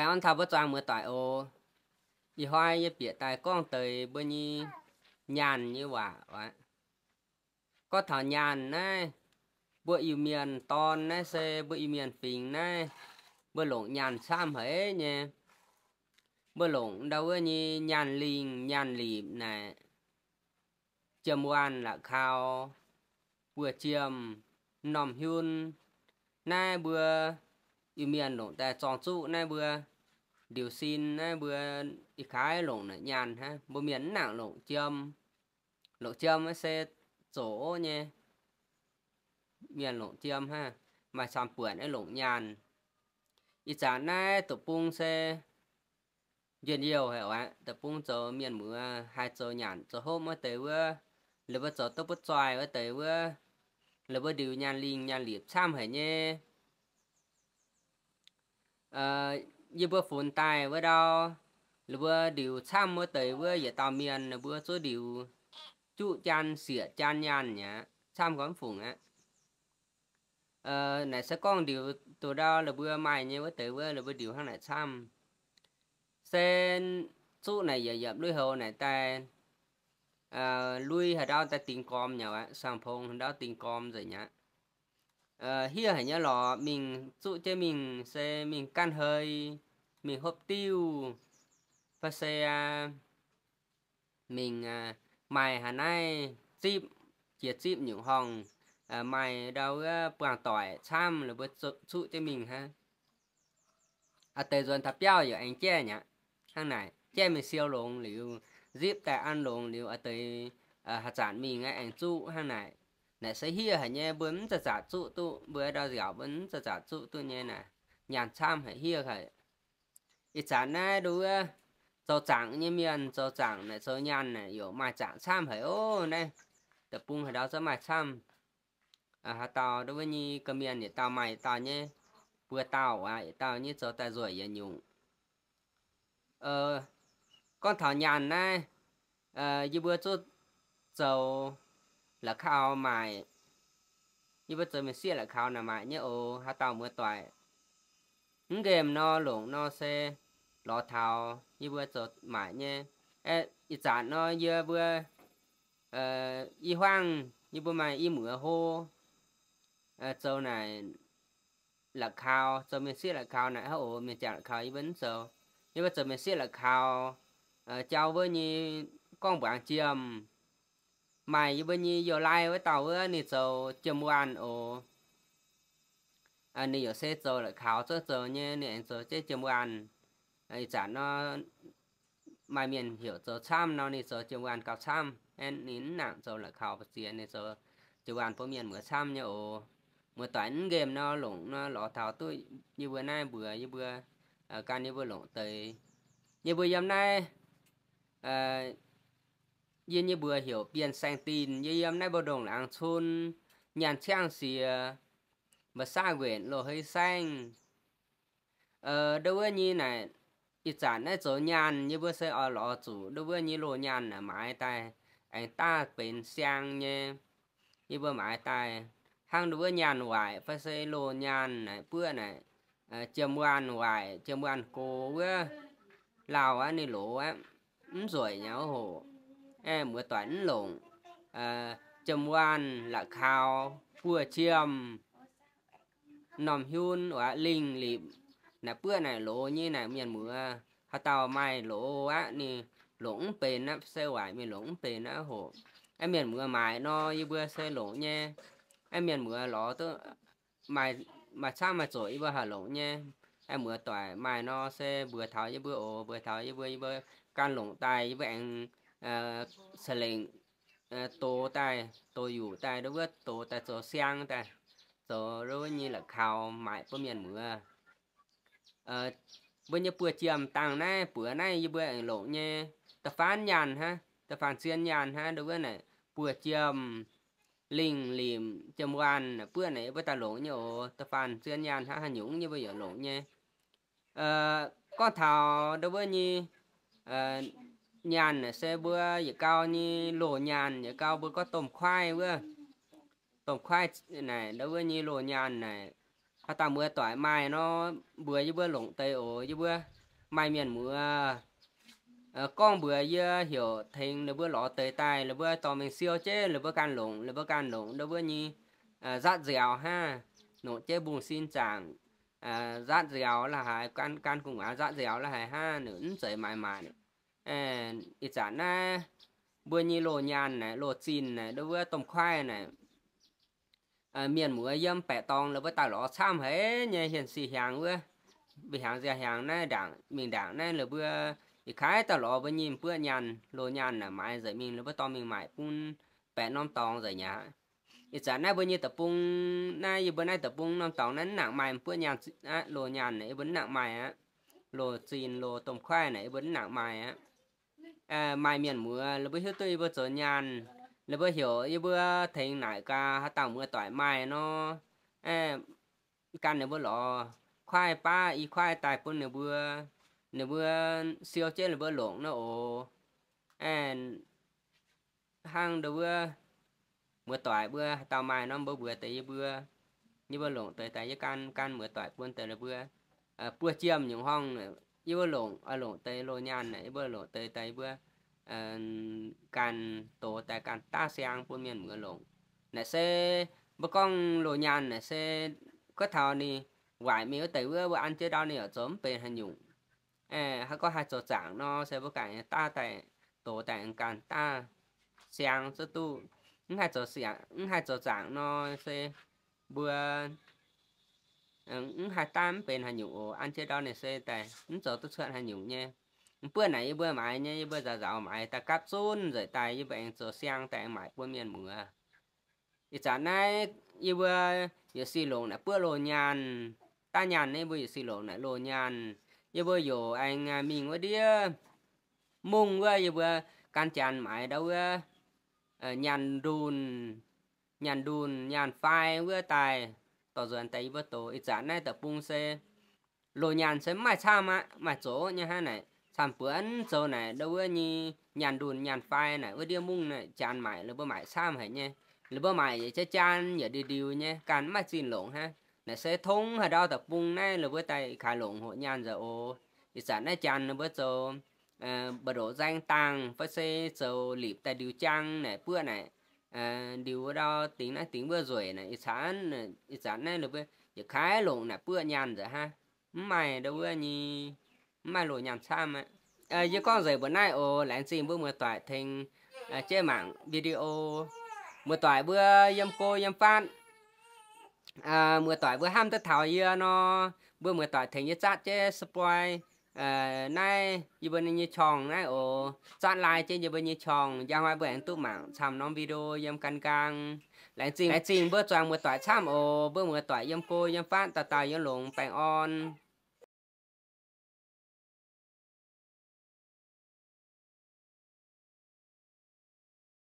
Hnangv taux mbuo zuangx muoz-doic oc. Ih hnoi yie bieqc daaih gorngv deix mbuo nyei nyaanh nyei waac aqv. Gorngv taux nyaanh naaiv, mbuo Iu-Mienh dorn naaiv se mbuo Iu-Mienh fingx naaiv, mbuo longc nyaanh camv haic nyei. Mbuo longc ndau wuov nyei nyaanh lingh nyaanh lipc naaic, jiem-waanh la'kau, buoz-jiem, m'normh hiun. Naaiv mbuo Iu-Mienh longc daaih zorng zuqv naaiv mbuo ndiux sin naaiv mbuo ih kaaix longc naaic nyaanh hnangv. Mbuo mienh mv nangc longc jiem. Longc jiem se zoqc nyei. Mienh longc jiem hnangv, maaih camv-buonc aeqv longc nyaanh. Ih zanc naaiv deic-bung se njien-youh haic aqv. Deic-bung zoux mienh muoz haih zoux nyanc zoux hopv wuov deix wuov, la'buo zoux duqv butv zoih wuov deix wuov, la'buo ndiux nyaanh lingh nyaanh lipc camv haic nyei. Yie mbuo funx daaih wuov ndau, la'buo ndiux camv wuov deix wuov yietc dauh mienh, ninh mbuo zuov ndiux juqv jaan sieqv jaan nyaanh aqv, camv gormx fungc aqv. Naaic se gorngv ndiux duqv ndau la'buo maaih nyei wuov deix wuov, la'buo ndiux hnangv naaic camv. Se zuqv naaic yietc yiemc lui-houx naaic daaih lui haaix ndau daaih dingx gormx nyei aqv, saang-pong haaix ndau dingx gormx nzengc aqv. Hiev haic nyei lorqc, mingh zuqv jienv mingh se mingh ganh hei, mingh hopv diuv, fai se mingh maaih haaix naaiv zipv, jiex zipv nyungc horngh, maaih ndau wuov buangh doic camv, la'buo zuqv jienv mingh hnangv. A'deix nzuonx taux biauv yaac aengx jaeqv nyei aqv. Hnangv naaic jaeqv mingh siou longx liuz, zipv daaih an longx liuz, a'deix haaix zanc mingh aengx zuqv hnangv naaic. Naaic se hiev haic nyei, mbuo mv za'zac zuqv duqv, mbuo ndau nziaauc mbuo mv za'zac zuqv duqv nyei naaic. Nyaanh camv haic, hiev haic. Ih zanc naaiv nduov zoux zaangc nyei mienh, zoux zaangc naaic zoux nyaanh naaic yaac maaih zaangc camv haic oc. Naaiv deic-bung haaix ndau zungv maaih camv. Haaix dauh nduov wuov nyei ga'mienh yietc dauh maaih yietc dauh nyei, buo dauh aqv, yietc dauh nyei zoux daaih nzueic yietc nyungc. Gorngv taux nyaanh naaiv, yie mbuo zuqv zoux la'kau maaic. Yie mbuo zoux mienh sieqv la'kau naaic maaic nyei oc. Haaix dauh muoz-doic mv nqemh nor, longc nor se lorz taux yie mbuo zoux maaic nyei. Ih zanc nor yie mbuo, i hmuangv yie mbuo maaih i muoz hlo, zoux naaic la'kau, zoux mienh sieqv la'kau naaic hnangv oc. Mienh jangc la'kau yie mbuo mv zoux. Yie mbuo zoux mienh sieqv la'kau, jauv wuov nyei gorngv-mbuangz jiem. Maaih yie mbuo nyei youh lai wuov dauh wuov ninh zoux jiem-waanh oc. Ninh yaac se zoux la'kau zungv zoux nyei, ninh aengx zoux jienv jiem-waanh. Ih zanc nor maaih mienh heuc zoux camv nor, ninh zoux jiem-waanh gauh camv. Ninh mv nangc zoux la'kau ba'ziex, ninh zoux jiem-waanh bun mienh muoz camv nyei oc. Muoz-doic mv nqemh nor, longc nor lorz taux duqv yie mbuo naaiv mbuox yie mbuo, gan yie mbuo longc deix. Yie mbuo yiem naaiv, yie nyei mbuox heuc Bienh Saeng Dinh. Yie yiem naaiv Mbou Ndongc Laangz Cun, Nyaanh Ciangv Siex, Mba'saav Nquenc, Loz-Hei Saengv. Nduov wuov nyei naaic, ih zanc naaiv zoux nyaanh yie mbuo se oix lorz zuqc nduov wuov nyei loz nyaanh naaic maaiz daaih aengx daav benx siang nyei. Yie mbuo maaiz daaih hnangv nduov wuov nyaanh waaic fai se loz nyaanh naaic buoqv naaic, jiem-waanh waaic, jiem-waanh gox wuov, lauh aqv, ninh loz aqv, mv nzueic nyei hoc. Aeqv, muoz-doic mv longc, jiem-waanh, la'kau, buoz-jiem, m'normh hiun, waac lingh lipc, naaic buoqv naaic loz nyei naaic mienh muoz, haaix dauh maaih loz aqv, ninh longc mv benx aqv, se waaic mienh longc mv benx aqv hoc. Aeqv, mienh muoz maaic nor yie mbuo se longc nyei. Aeqv, mienh muoz lorz duqv maaih camv maaih zoqc yie mbuo haih longc nyei. Aeqv, muoz-doic maaih nor se mbuox taux yie mbuo oc, mbuox taux yie mbuo, yie mbuo gan longc daaih yie mbuo aengx ca'lengc dox daaih, dox yuqc daaih, nduov wuov dox daaih zoux siang daaih, zoux nduov wuov nyei la'kau maaic bun mienh muoz. Mbuo nyei buoz-jiem dangh naaiv buoz naaiv yie mbuo aengx longc nyei. Da'faanh nyaanh hnangv, da'faanh zien nyaanh hnangv, nduov wuov naaic buoz-jiem, lingh limc, jiem-waanh, buoqv naaic yie mbuo daaih longc nyei oc. Da'faanh zien nyaanh hnangv haaix nyungc yie mbuo yaac longc nyei. Gorngv taux nduov wuov nyei nyaanh naaic se mbuo yietc gau nyei loz nyaanh, yietc gau mbuo gorngv domh kuaaiv wuov. Domh kuaaiv naaic nduov wuov nyei loz nyaanh naaic, Haaix dauh muoz-doic maaih nor, mbuox yie mbuo longc deix oc. Yie mbuo maaih mienh muoz gorngv mbuox yie heuc tengx ninh mbuo lorz deix daaih, ninh mbuo dorh mingh siou jienv, ninh mbuo ganh longc, ninh mbuo ganh longc ndau wuov nyei zatv nziaaux hnangv, longc jienv mbungv sin zaangc zatv nziaaux la'haaix, gan, gan gu'nguaaz zatv nziaaux la'haaix hnangv, ninh mv zeiz maaiz maanc. Ih zanc naaiv mbuo nyei loz nyaanh naaic, loz zinh naaic, ndau wuov domh kuaaiv naaic, mienh muoz yiem baeqc dorngx la'buo daaih lorz camv haic nyei, hienx sic hiaangx wuov, mbuo hiaangx nziaaux hiaangx naaiv ndaangc mingh ndaangc naaiv la'buo, yietc kaaix daaih lorz mbuo nyei m'buoqv nyaanh, loz nyaanh naaic maaiz nzengc mingh la'buo dorh mingh maaic bun baeqc norm dorngx nzengc mi'aqv. Ih zanc naaiv mbuo nyei deic-bung, naaiv yie mbuo naaiv deic-bung norm dorngx naaiv mv nangc maaih m'buoqv nyaanh aqv, loz nyaanh naaic yie mbuo mv nangc maaih aqv. Loz zinh, loz domh kuaaiv naaic yie mbuo mv nangc maaih aqv. Maaih mienh muoz la'buo hiuv duqv yie mbuo zoux nyaanh, la'buo heuc yie mbuo tengx naaic gaax, haaix dauh muoz-doic maaih nor, gan ninh mbuo lorz kuaaiv baav i kuaaiv daaih bun ninh mbuo, ninh mbuo siou jienv ninh mbuo longc nor oc. Hnangv ndau wuov muoz-doic mbuo haaix dauh maaih nor mbuo mbuox deix yie mbuo, yie mbuo longc deix daaih yie gan, gan muoz-doic bun deix ninh mbuo. Buo jiem nyungc horngh yie mbuo longc, longc deix loz nyaanh naaic yie mbuo longc deix daaih yie mbuo ganh dox daaih ganh daav siang bun mienh muoz longc. Naaic se mbuo gorngv loz nyaanh naaic se kuotv taux ninh waaic mingh wuov deix wuov, mbuo an jienv ndau ninh yaac zoux mv benx haaix nyungc. Haaix gorngv haih zoux zaangc nor se mbuo ganh daav daaih, dox daaih ganh daav siang zuqc duqv. Mv haih zoux, mv haih zoux zaangc nor se mbuo mv haih daav mv benx haaix nyungc oc. An jienv ndau ninh se daaih mv zoux duqv cuotv haaix nyungc nyei. M'buoqv naaic yie mbuo maaiz nyei, yie mbuo nzaaux nzaaux maaiz daaih gapv zunv nzengc daaih yie mbuo aengx zoux siang daaih aengx maaic bun mienh muoz. Ih zanc naaiv yie mbuo yietc sic longc naaic buoqv loz nyaanh, daav nyaanh naaiv yie mbuo yietc sic longc naaic loz nyaanh. Yie mbuo youc aengx mingh wuov ndiev mungv wuov yie mbuo gan janx maaiz ndau wuov nyaanh ndunh, nyaanh ndunh nyaanh fai wuov daaih dorh nzuonx daaih yie mbuo dox. Ih zanc naaiv deic-bung se loz nyaanh se mv maaih camv aqv, maaih zoqc nyei hnangv naaic. Camv-buonc zoux naaic ndau wuov nyei nyaanh ndunh nyaanh fai naaic wuov ndiev mungv naaic janx maaic, ninh mbuo maaic camv haic nyei. Ninh mbuo maaic yietc jaa jaan yietc ndiux ndiux nyei, ganh mv maaih zinh longc hnangv. Naaic se tongv haaix ndau deic-bung naaiv ninh mbuo daaih kaaix longc hoqc nyaanh nzengc oc. Ih zanc naaiv janx ninh mbuo zoux mbu'ndoqc nzaeng dangh fai se zoux lipc daaih ndiux jaang naaic buoqv naaic, ndiux ndau dingx naaiv dingx wuov nzueic naaic. Ih zanc, ih zanc naaiv ninh mbuo yietc kaaix longc naaic buoqv nyaanh nzengc hnangv. Mv maaih ndau wuov nyei, mv maaih loz nyaanh camv aqv. Yie gorngv nzengc mbuox naaiv oc. Laengz zingh mbuo muoz-doic tengx jienv mangc video. Muoz-doic mbuo yiem go yiem fatv, muoz-doic mbuo hnamv duqv taux yie nor, mbuo muoz-doic tengx yie zatv jienv subscribe naaiv yie mbuo nyei ช่อง naaiv oc. Zatv like jienv yie mbuo nyei ช่อง, njang hnoi mbuo aengx duqv mangc camv norm video yiem gan nqaang. Laengz zingh, laengz zingh mbuo zuangx muoz-doic camv oc. Mbuo muoz-doic yiem go yiem fatv dauh dauh yiem longx baengh orn.